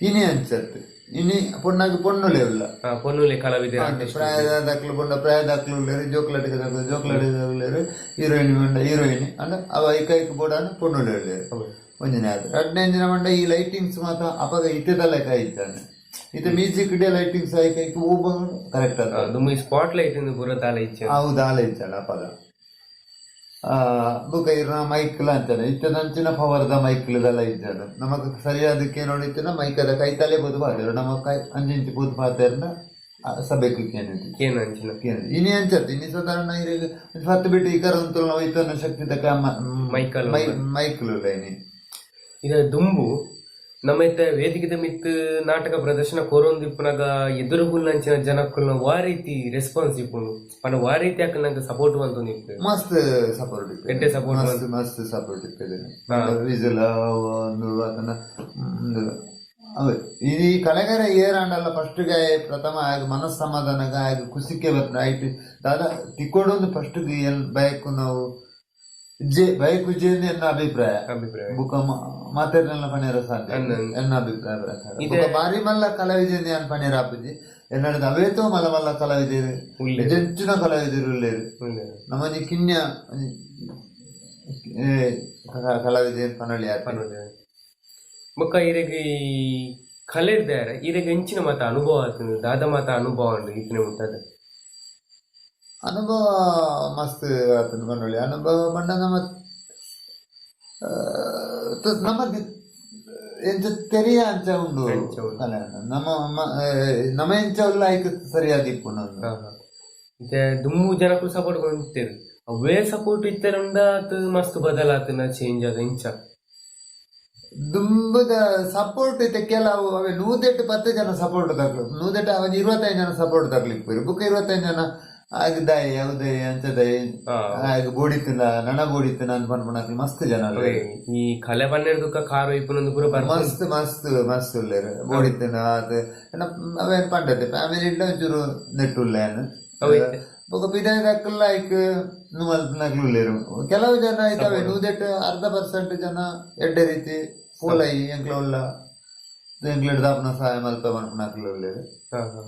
ಇನಿ ಅಂಚತ್ತು ಇನಿ ಪೊಣ್ಣಗೆ ಪೊಣ್ಣುಲೇ ಉಲ್ಲ. ಪೊಣ್ಣುಲೆ ಕಲಾವಿದೆ. ಪ್ರಾಯದಾಕ್ಲು ಪೊಂಡ ಪ್ರಾಯದಾಕ್ಲು ಉಲ್ಲೇರು, ಜೋಕ್ಲಟಿಗೆ ಜೋಕ್ಲಟಿಗೆ ಉಲ್ಲೇರು, ಹೀರೋಯಿನ್ ಪಂಡ ಹೀರೋಯಿನ್ ಅಂಡ ಅವ ಐಕೈಕ್ ಬೋಡಾನ ಪೊಣ್ಣುಲೆ ಉಲ್ಲೇರು. ಒಂಜಿನ ಆದ್ ರಡ್ಡನೇ ಇಂಜಿನ ಪಂಡ ಈ ಲೈಟಿಂಗ್ಸ್ ಮಾತ್ರ ಅಪಗ ಇತ್ತೆದ ಲೆಕ್ಕ ಇತ್ತಾನೆ. ಇತ್ತೆ ಮ್ಯೂಸಿಕ್ ಡೇ ಲೈಟಿಂಗ್ಸ್ ಐಕೈಕ್ ಓಬ ಕರೆಕ್ಟ್ ಅದ. ದುಂಬು ಈ ಸ್ಪಾಟ್ ಲೈಟ್ ಪೂರ ದಾಲ ಇಚ್ಚ. ಅವು ದಾಲ ಇಚ್ಚಾಣ ಅಪಗ. ಬೊಕ ಇರ್ನ ಮೈಕ್ಲ ಅಂತಾನೆ ಇತ್ತದಂಚಿನ ಪವರ್ದ ಮೈಕ್ಲದೆಲ್ಲ ಇಜ್ಜಾಂಡ್. ನಮಕ್ ಸರಿಯಾದಕ್ಕೆ ನೋಡಿತ್ತಿನ ಮೈಕದ ಕೈತಲೆ ಪೋದು ಪಾತೆರ, ನಮ್ಮ ಕೈ ಅಂಚಿಂಚಿ ಪೋದು ಪಾತೆರ್ನ ಸಭೆಕ್ ಕೇನಿತಿ. ಏನ್ ಅಂಚಿನ. ಕೇನು ಇನಿ ಅಂಚತ್ ಇನಿ ಸಾಧಾರಣ ಇರೆಗ್ ಪತ್ತು ಬಿಟ್ಟು ಈ ಕರ ಉಂತುಲ್ನ ಒಯ್ತೊನ್ನ ಶಕ್ತಿ ತಕ್ಕ ಮೈಕಲ್ ಮೈಕ್ಲು ಉಲ್ಲ ಇನಿ. ಇದ ದುಂಬು ನಮ್ಮ ಇತ್ತೆ ವೇದಿಕೆದ ಮಿತ್ತ್ ನಾಟಕ ಪ್ರದರ್ಶನ ಕೊರೊಂದು ಇಪ್ಪುನಗ ಎದುರುಗುಲ್ಲಂಚಿನ ಜನಕ್ಕುಲ್ನ ವಾ ರೀತಿ ರೆಸ್ಪಾನ್ಸ್ ಇಪ್ಪುಂಡು ಪಂಡ ವಾ ರೀತಿ ಅಕಲ್ನಂಕ ಸಪೋರ್ಟ್ ಮಂತೊಂದು ಇಪ್ಪು? ಮಸ್ತ್ ಸಪೋರ್ಟ್ ಇಪ್ಪು. ಎಡ್ಡೆ ಸಪೋರ್ಟ್. ಮಸ್ತ್ ಮಸ್ತ್ ಸಪೋರ್ಟ್ ಇಪ್ಪು. ವಿಜುಲ ಒಂದು ಅದನ್ನ ಒಂದು ಅವೇ ಈ ಕಲೆಗಾರ ಏರಾಂಡಲ್ಲ ಫಸ್ಟ್ ಗಾಯ ಪ್ರಥಮ ಆಗ ಮನಸ್ ಸಮಾಧಾನಗ ಆಗ ಕುಸಿಕೆ ಬರ್ತ ಐಟ್ ದಾದಾ ತಿಕ್ಕೊಡೊಂದು ಫಸ್ಟ್ ಎನ್ ಬಯಕು ನಾವು ಜೆ ಬಯಕು ಜೆ ಎನ್ನ ಅಭಿಪ್ರಾಯ. ಅಭಿಪ್ರಾಯ. ಬುಕ್ಕ ಮಾತೆರ್ನೆಲ್ಲ ಪಣಿಯರ ಸಾಧ್ಯ ಎನ್ನ ಅಭಿಪ್ರಾಯ ಪ್ರಕಾರ. ಬುಕ್ಕ ಬಾರಿ ಮಲ್ಲ ಕಲಾವಿದೆಂದು ಯಾನ್ ಪಣಿಯರ ಆಪುಜಿ. ಎನ್ನಡದ ಅವೇತೋ ಮಲ್ಲ ಮಲ್ಲ ಕಲಾವಿದರು ಉಲ್ಲೇರು. ಜಂಚಿನ ಕಲಾವಿದರು ಉಲ್ಲೇರು. ಉಲ್ಲೇರು. ನಮ್ಮೊಂಜಿ ಕಿನ್ಯ ಒಂಜಿ, ಕಲಾವಿದೆ ಪನೊಳಿ ಆತ. ಪನೊಲಿ. ಬೊಕ್ಕ ಇರೆಗ್ ಈ ಕಲೆಡ್ದಾರ ಇರೆಗ್ ಎಂಚಿನ ಮಾತ ಅನುಭವ ಆತುಂಡು? ದಾದ ಮಾತ ಅನುಭವ ಉಂಡು ಇತ್ನೆ ಮುಟ್ಟದ? ಅನುಭವ ಮಸ್ತ್ ಆತುಂಡು ಪನೊಳಿ. ಅನುಭವ ಪಂಡ ನಮ್ಮ ನಮ್ಮ ಎಂಚ ತೆರಿಯ ಅಂಚ ಉಂಡು. ಎಂಚ ಉಂಡು. ಕಲೆ ನಮ್ಮ ನಮ್ಮ ಎಂಚ ಉಲ್ಲ ಐಕ್ ಸರಿಯಾದ ಇಪ್ಪುಂಡು. ಇತ್ತೆ ದುಂಬು ಜನಕ್ಕುಲು ಸಪೋರ್ಟ್ ಕೊರ್ತಿತ್ತೆರ್, ಅವೇ ಸಪೋರ್ಟ್ ಇತ್ತೆರುಂಡ ಅತ್ ಮಸ್ತ್ ಬದಲಾತನ, ಚೇಂಜ್ ಆದ ಇಂಚ? ದುಂಬುದ ಸಪೋರ್ಟ್ ಇತ್ತೆ ಕೆಲವು ಅವೇ ನೂದೆಟ್ಟು 10 ಜನ ಸಪೋರ್ಟ್ ತಕ್ಲು, ನೂದೆಟ್ಟು ಅವನ್ 25 ಜನ ಸಪೋರ್ಟ್ ತಕ್ಲಿಪ್ಪುರು. ಬುಕ್ಕ 25 ಜನ ಆಗ ದಾಯಿ ಯಾವುದೈ ಅಂಚದಾಯಿ ಆಗ ಬೋಡಿತ್ತಿಲ್ಲ ನನ ಬೋಡಿತ್ತು ನಾನು ಪನ್ಪುನಕ್ಲು ಮಸ್ತ್ ಜನ ಉಲ್ಲೆರ್. ಈ ಕಲೆ ಪನ್ನೆರ್ದುಕ್ಕ ಕಾರು ಇಪ್ಪುನೊಂದು ಪೂರ ಬರ್ಪುಂಡು. ಮಸ್ತ್ ಮಸ್ತ್ ಮಸ್ತ್ ಉಲ್ಲೆರ್ ಬೋಡಿತ್ತಿನ ಆತ್ ಅವೇನ್ ಪಂಡತೆ ಫ್ಯಾಮಿಲಿ ಇಡ್ಲ ಒಂಚೂರು ನೆಟ್ಟುಲ್ಲೇನ್. ಅವೇ. ಬೊಕ ಪಿದಾಯ್ದಕ್ಕಲ್ಲ ಐಕ್ ನುಮಲ್ಪುನಕ್ಲು ಉಲ್ಲೆರ್ ಕೆಲವು ಜನ. ಐತೆ ಅವೇ ನೂದೆಟ್ಟು ಅರ್ಧ ಪರ್ಸೆಂಟ್ ಜನ ಎಡ್ಡೆ ರೀತಿ ಪೋಲೈ ಎಂಕ್ಲ ಉಲ್ಲ ಎಂಕ್ಲೆಡ್ ದಾಪನ ಸಹಾಯ ಮಲ್ಪ ಪನ್ಪುನಕ್ಲು ಉಲ್ಲೆರ್. ಹಾ ಹಾ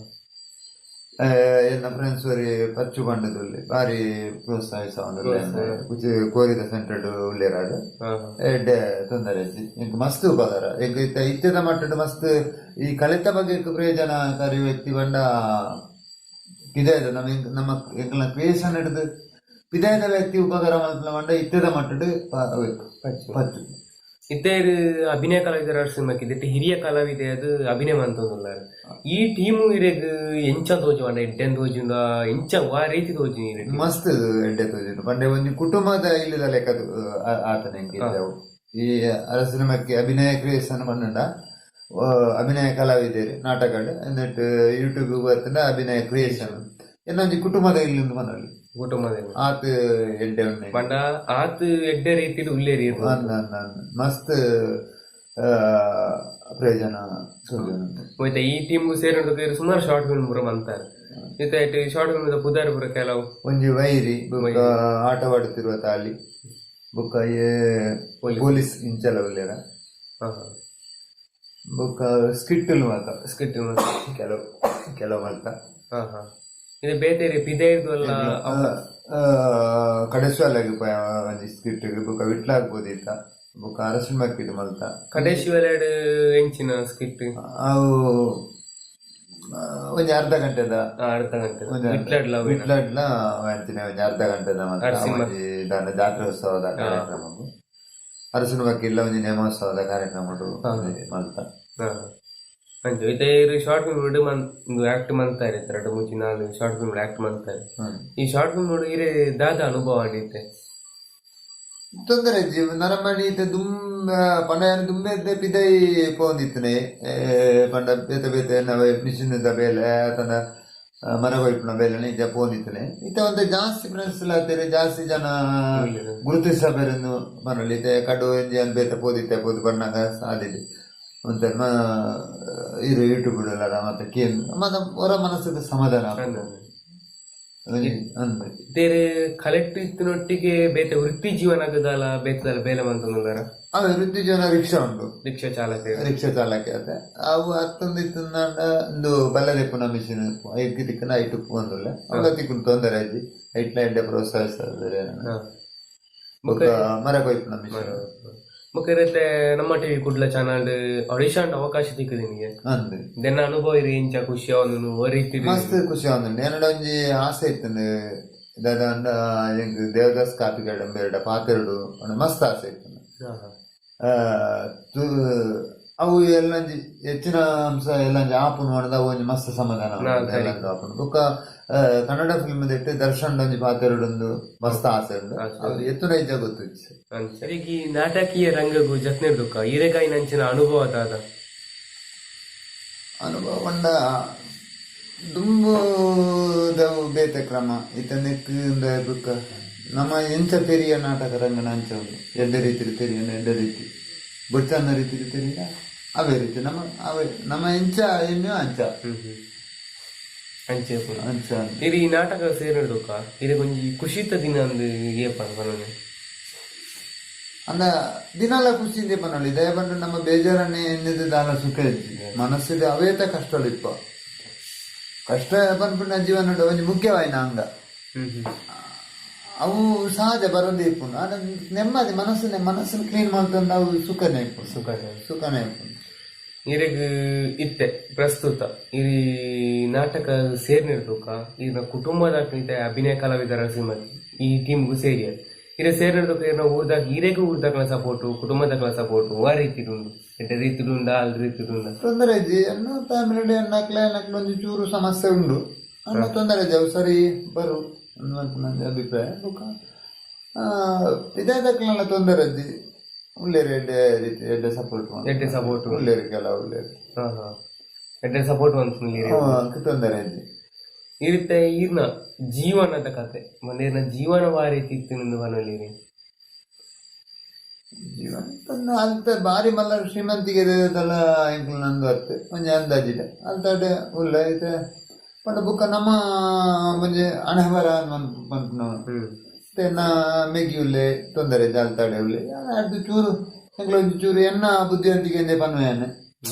ಎನ್ನ ಫ್ರೆಂಡ್ಸ್ ಒರಿ ಪಚ್ಚು ಪಂಡದುಲ್ಲೆ ಬಾರಿ ಪ್ರೋತ್ಸಾಹಿಸವೊಂದುಲ್ಲೆ. ಕುಚಿ ಕೋರಿದ ಸೆಂಟರ್ಡ್ ಉಲ್ಲೆರಾಡ್. ಹಾ ಹಾ ಎಡ್ಡೆ ತೊಂದರೆ ಇಜ್ಜಿ ಎಂಕ್ ಮಸ್ತ್ ಉಪಕಾರ. ಎಂಕ್ ಇತ್ತೆ ಇತ್ತೆದ ಮಟ್ಟಡ್ ಮಸ್ತ್ ಈ ಕಲಿತ ಬಗ್ಗೆ ಪ್ರಯೋಜನಕಾರಿ ವ್ಯಕ್ತಿ ಪಂಡ ಪಿದಾಯ್ದ ನಮ್ಮ ನಮ್ಮ ಎಂಕ್ಲ ಕ್ರಿಯೇಷನ್ ಹಿಡಿದು ಪಿದಾಯ್ದ ವ್ಯಕ್ತಿ ಉಪಕಾರ ಮಲ್ಪುನ ಪಂಡ ಇತ್ತೆದ ಮಟ್ಟಡ್ ಪಚ್ಚು. ಪಚ್ಚು. ಇತ್ತೆ ಅಭಿನಯ ಕಲಾವಿದರ ಸಿನಿಮಾಕ್ಕೆ ಇತ್ತೆ ಹಿರಿಯ ಕಲಾವಿದೆ ಅದು ಅಭಿನಯ ಮಂತೊಂದುಲ್ಲಾರ್. ಈ ಟೀಮು ಇರೆಗ್ ಎಂಚ ತೋಜುಂಡ? ಎಡ್ಡೆನ್ ತೋಜುಂಡ, ಎಂಚ ವಾ ರೀತಿ ತೋಜುಂಡು ಇರೆಗ್? ಮಸ್ತ್ ಎಡ್ಡೆ ತೋಜುಂಡು. ಪಂಡೆ ಒಂಜಿ ಕುಟುಂಬದ ಇಲ್ಲದ ಲೆಕ್ಕ ಆತನ ಎಂಕ್ ಇತ್ತೆ ಅವು. ಈ ಅರಸಿನಮಕ್ಕೆ ಅಭಿನಯ ಕ್ರಿಯೇಷನ್ ಪಂಡ ಅಭಿನಯ ಕಲಾವಿದರು ನಾಟಕಡ್ ನೆಟ್ ಯೂಟ್ಯೂಬ್ ಬರ್ತಂಡ ಅಭಿನಯ ಕ್ರಿಯೇಷನ್ ಇನ್ನೊಂಜಿ ಕುಟುಂಬದ ಇಲ್ಲೊಂದು ಪನೊಲಿ. ಕುಟುಂಬದ ಆತ್ ಎಡ್ಡೆ ಉಂಡು. ಪಂಡ ಆತ್ ಎಡ್ಡೆ ರೀತಿಡ್ ಉಲ್ಲೇರಿ. ಅಂದ್ ಅಂದ್ ಅಂದ್ ಮಸ್ತ್. ಪ್ರಯೋಜನ ತೋಜೊಂದುಂಡು. ಹೋಯ್ತಾ ಈ ಟೀಮ್ ಸೇರಿದ ಸುಮಾರು ಶಾರ್ಟ್ ಫಿಲ್ಮ್ ಪೂರ ಮಂತಾರೆ. ಇತ್ತೆ ಶಾರ್ಟ್ ಫಿಲ್ಮ್ ಪುದರ್ ಪೂರ ಕೆಲವು? ಒಂಜಿ ವೈರಿ, ಬೊಕ್ಕ ಆಟವಾಡುತ್ತಿರುವ ತಾಳಿ, ಬೊಕ್ಕ ಪೊಲೀಸ್ ಇಂಚಲ ಉಲ್ಲೆರ, ಬೊಕ್ಕ ಸ್ಕಿಟ್ ಮಾತ. ಸ್ಕಿಟ್. ಕೆಲವು ಕೆಲವು ಮಲ್ತ. ಹಾ ಹಾ ಇದು ಬೇತೆ ಪಿದೈರ್ದು ಅಲ್ಲ? ಕಡೆಸ್ವಾಲಾಗಿ ಒಂಜಿ ಸ್ಕಿಟ್, ಬೊಕ್ಕ ವಿಟ್ಲಾಗ್ಬೋದು ಇತ್ತ, ಬೊಕ್ಕ ಅರಸಿನ ಮಕ್ಕಿಡ್ ಮಲ್ತ. ಕಡೇಶಿವಲೆಡ್ ಎಂಚಿನ ಸ್ಕಿಟ್? ಅವು ಒಂಜಿ ಅರ್ಧ ಗಂಟೆದ. ಅರ್ಧ ಗಂಟೆ. ಒಂಜಿ ವಿಟ್ಲಾಡ್ಲ? ವಿಟ್ಲಾಡ್ಲ ಅಂಚಿನ ಒಂಜಿ ಅರ್ಧ ಗಂಟೆದ ಮಲ್ತ. ಒಂಜಿ ದಾನ ಜಾತ್ರೋತ್ಸವದ ಕಾರ್ಯಕ್ರಮ, ಅರಸಿನ ವಕೀಲ ಒಂಜಿ ನೇಮೋತ್ಸವದ ಕಾರ್ಯಕ್ರಮ ಮಲ್ತ. ಅಂಚ ಇತ್ತೆ ಇರ್ ಶಾರ್ಟ್ ಫಿಲ್ಮ್ ಮನ್ ಆಕ್ಟ್ ಮಂತಾರೆ, ಎರಡು ಮೂಜಿ ನಾಲ್ ಶಾರ್ಟ್ ಫಿಲ್ಮ್ ಆಕ್ಟ್ ಮಂತಾರೆ. ಈ ಶಾರ್ಟ್ ಫಿಲ್ಮ್ ಇರೆ ದಾದ ಅನುಭವ ಆಡಿತ್ತೆ? ತೊಂದರೆ ಇಜ್ಜಿ. ನರಮಣಿ ಇತ್ತೆ ದುಂಬ ಪಂಡ ಯಾನ್ ದುಂಬೆದ್ದೆ ಪಿದೈ ಪೋವೊಂದಿತ್ತನೆ. ಪಂಡ ಬೇತೆ ಬೇತೆ ನವೆ ಮಿಷಿನ್ the ಬೇಲೆ ತನ್ನ ಮರ ಕೊಯ್ಪುನ ಬೇಲೆ ಇಜ್ಜ ಪೋವೊಂದಿತ್ತನೆ. ಇತ್ತೆ ಒಂತೆ ಜಾಸ್ತಿ ಫ್ರೆಂಡ್ಸ್ ಆತೆರ್, ಜಾಸ್ತಿ ಜನ ಗುರುತಿಸಬೇರೆಂದು ಪನೊಲಿ. ಇತ್ತೆ ಕಡು ಒಂಜಿ ಯಾನ್ ಬೇತೆ ಪೋದಿತ್ತೆ, ಪೋದು ಬನ್ನಗ ಸಾದಿಡ್ ಒಂತೆ ಇರು ಯೂಟ್ಯೂಬ್ ಎಲ್ಲ ಮತ್ತೆ ಕೇನ್ ಮತ್ತೆ ಹೊರ ಮನಸ್ಸಿಗೆ ಸಮಾಧಾನ ಆಪುಂಡು. ಒಂಜಿ ಅಂದ್. ಬೇರೆ ಕಲೆಕ್ಟ್ ಇತ್ತಿನೊಟ್ಟಿಗೆ ಬೇತೆ ವೃತ್ತಿ ಜೀವನ ಆಗದಾಲ ಬೇತೆದಾಲ ಬೇಲೆ ಮಂತೊಂದುಲ್ಲಾರ? ಅವೆ ವೃತ್ತಿ ಜೀವನ ರಿಕ್ಷಾ ಉಂಡು. ರಿಕ್ಷಾ ಚಾಲಕ. ರಿಕ್ಷಾ ಚಾಲಕ ಅತೆ. ಅವು ಅತ್ತೊಂದು ಇತ್ತಂದಾಂಡ ಇಂದು ಬಲ್ಲದೆಪ್ಪುನ ಮಿಷಿನ್ ಐಕ್ ತಿಕ್ಕುನ ಐಟ್ ಉಪ್ಪುಂದುಲ್ಲ, ಅವುಲ ತಿಕ್ಕುಂಡು, ತೊಂದರೆ ಆಯ್ತು. ಐಟ್ಲ ಎಡ್ಡೆ ಪ್ರೋತ್ಸಾಹಿಸ್ತದೆ. ಬೊಕ್ಕ ಮರ ಕೊಯ್ಪುನ ಮಿಷಿನ್. ಬೊಕ್ಕ ಇರುತ್ತೆ ನಮ್ಮ ಟಿವಿ ಕುಡ್ಲ ಚಾನಲ್ ಆಡಿಷನ್ ಅವಕಾಶ ತಿಕ್ಕುದು ನಿಮಗೆ? ಅಂದ್. ದೆನ್ನ ಅನುಭವ ಇರಿ, ಇಂಚ ಖುಷಿ ಅವನು ರೀತಿ? ಮಸ್ತ್ ಖುಷಿ ಆವೊಂದುಂಡು. ಎನ್ನಡ ಒಂಜಿ ಆಸೆ ಇತ್ತುಂಡು, ದಾದ ಎಂಕ್ ದೇವದಾಸ್ ಕಾಪಿಕಾಡ್ ಬೇರಡ ಪಾತೆರೊಡು ಪಂಡ ಮಸ್ತ್ ಆಸೆ ಇತ್ತುಂಡು. ಅವು ಎಲ್ಲಂಜಿ ಹೆಚ್ಚಿನ ಅಂಶ ಎಲ್ಲಂಜಿ ಆಪುಂಡು ಪಂಡ ಅವು ಒಂಜಿ ಮಸ್ತ್ ಸಮಾಧಾನ ಎಲ್ಲಂಜಿ ಆಪುಂಡು. ಬೊಕ್ಕ ಕನ್ನಡ ಫಿಲ್ಮ್ ದೆಟ್ ದರ್ಶನ್ ಒಂಜಿ ಪಾತೆರೊಡೊಂದು ಮಸ್ತ್ ಆಸೆ ಉಂಡು. ಅವು ಎತ್ತುನ ಇಜ್ಜ ಗೊತ್ತುಜ್ಜಿ. ಸರಿ, ಈ ನಾಟಕೀಯ ರಂಗಗು ಜತ್ನೆರ್ದುಕ್ಕ ಈರೆಗಾಯಿ ನಂಚಿನ ಅನುಭವ ದಾದ? ಅನುಭವ ಪಂಡ ದುಂಬುದವು ಬೇತೆ ಕ್ರಮ ಇತ್ತೆ ನೆಕ್ ಇಂದ. ಬೊಕ್ಕ ನಮ್ಮ ಎಂಚ ಪೆರಿಯ ನಾಟಕ ರಂಗನ ಅಂಚ ಉಂಡು. ಎಡ್ಡೆ ರೀತಿಡ್ ತೆರಿಯಂಡ ಎಡ್ಡೆ ರೀತಿ, ಬೊಡ್ಚನ್ನ ರೀತಿಡ್ ತೆರಿಯ ಅವೇ ರೀತಿ. ನಮ್ಮ ಅವೇ ನಮ್ಮ ಎಂಚ ಎಣ್ಣೆ ಅಂಚ. ಹ್ಮ್ ಹ್ಮ್ ಅಂಚೆ ಪೂರ. ಅಂಚ. ಇರ್ ಈ ನಾಟಕ ಸೇರಿರ್ದುಕ್ಕ ಇರೆಗೊಂಜಿ ಖುಷಿತ ದಿನ ಅಂದ್ ಏಪ ಪನೊಲಿ? ಅಂದ ದಿನಲ ಖುಷಿಯಿಂದ ಪನೊಲಿ. ದಯ ಪಂಡ ನಮ್ಮ ಬೇಜಾರನ್ನೇ ಎನ್ನಿದ್ ದಾಲ ಸುಖ ಇಜ್ಜಿ ಮನಸ್ಸಿದ. ಅವೇತ ಕಷ್ಟಲು ಇಪ್ಪ. ಕಷ್ಟ ಪನ್ಪುನ ಜೀವನಡ್ ಒಂಜಿ ಮುಖ್ಯವಾಯಿನ ಅಂಗ. ಹ್ಮ್ ಹ್ಮ್ ಅವು ಸಹಜ ಬರೋದೇ ಇಪ್ಪುಂಡು. ಆಂಡ ನೆಮ್ಮದಿ ಮನಸ್ಸನ್ನೇ ಮನಸ್ಸನ್ನು ಕ್ಲೀನ್ ಮಲ್ತೊಂದು ಅವು ಸುಖನೇ ಇಪ್ಪುಂಡು. ಸುಖ. ಸುಖನೇ ಇಪ್ಪುಂಡು. ಇರೆಗ್ ಇತ್ತೆ ಪ್ರಸ್ತುತ ಈ ನಾಟಕ ಸೇರ್ನಿರ್ದುಕ್ಕ ಈರ್ನ ಕುಟುಂಬದ ಇತ್ತೆ ಅಭಿನಯ ಕಲಾವಿದರ ಶ್ರೀಮತಿ ಈ ಟೀಮ್ಗೂ ಸೇರಿಯರ್. ಇರೆ ಸೇರ್ನಿರ್ದುಕ್ಕ ಇರ್ನ ಊರ್ದಾಗ ಇರೆಗ್ ಊರ್ದಕ್ಲ ಸಪೋರ್ಟು, ಕುಟುಂಬದಕ್ಲ ಸಪೋರ್ಟು ವಾ ರೀತಿ ಉಂಡು? ಎಡ್ಡೆ ರೀತಿ ಉಂಡಾ, ಅಲ್ ರೀತಿ ಉಂಡ? ತೊಂದರೆ ಇಜ್ಜಿ. ಎನ್ನ ಫ್ಯಾಮಿಲಿ ಎನ್ನಕ್ಲೆ ಎನ್ನಕ್ಲೆ ಒಂಜಿ ಚೂರು ಸಮಸ್ಯೆ ಉಂಡು. ಅಂಡ ತೊಂದರೆ ಇಜ್ಜಿ, ಅವು ಸರಿ ಬರು ಅನ್ನುವಂತ ನಂದು ಅಭಿಪ್ರಾಯ. ಬೊಕ್ಕ ಪಿದಾಯ್ದಕ್ಲೆನ ತೊಂದರೆ ಇಜ್ಜಿ, ಉಲ್ಲೇರು ಎಡ್ಡೆ ರೀತಿ ಎಡ್ಡೆ ಸಪೋರ್ಟ್. ಎಡ್ಡೆ ಸಪೋರ್ಟ್. ಉಲ್ಲೇರು, ಕೆಲವು ಉಲ್ಲೇರು. ಹಾ ಹಾ ಎಡ್ಡೆ ಸಪೋರ್ಟ್ ಅಂತ. ತೊಂದರೆ ಇಜ್ಜಿ. ಈ ರೀತಿ ಈರ್ನ ಜೀವನದ ಕತೆ ಮೊನ್ನೆ ಈರ್ನ ಜೀವನ ವಾ ರೀತಿ ಇತ್ತು ನಿಂದು ಪನೊಲಿರಿ? ಜೀವನ ತನ್ನ ಅಲ್ತ ಬಾರಿ ಮಲ್ಲ ಶ್ರೀಮಂತಿಗೆ ದಲ ಎಂಕ್ಲ ನಂದು ಅತ್ತೆ ಒಂಜಿ ಅಂದಾಜಿದೆ ಅಲ್ತಾಡೆ ಉಲ್ಲ ಐತೆ. ಪಂಡ ಬುಕ್ಕ ನಮ್ಮ ಒಂಜಿ ಹಣೆಬರ ಪನ್ಪುನ ಎನ್ನ ಮೆಗಿ ಉಲ್ಲೆ, ತೊಂದರೆ ಇಜ್ಜಿ, ಅಲ್ತಾಡೆ ಉಲ್ಲೆ. ಅಡ್ದು ಚೂರು ಎಂಕ್ಲ ಒಂಜಿ ಚೂರು ಎನ್ನ ಬುದ್ಧಿವಂತಿಕೆ ಎಂದೇ ಪನ್ವೇನೆ.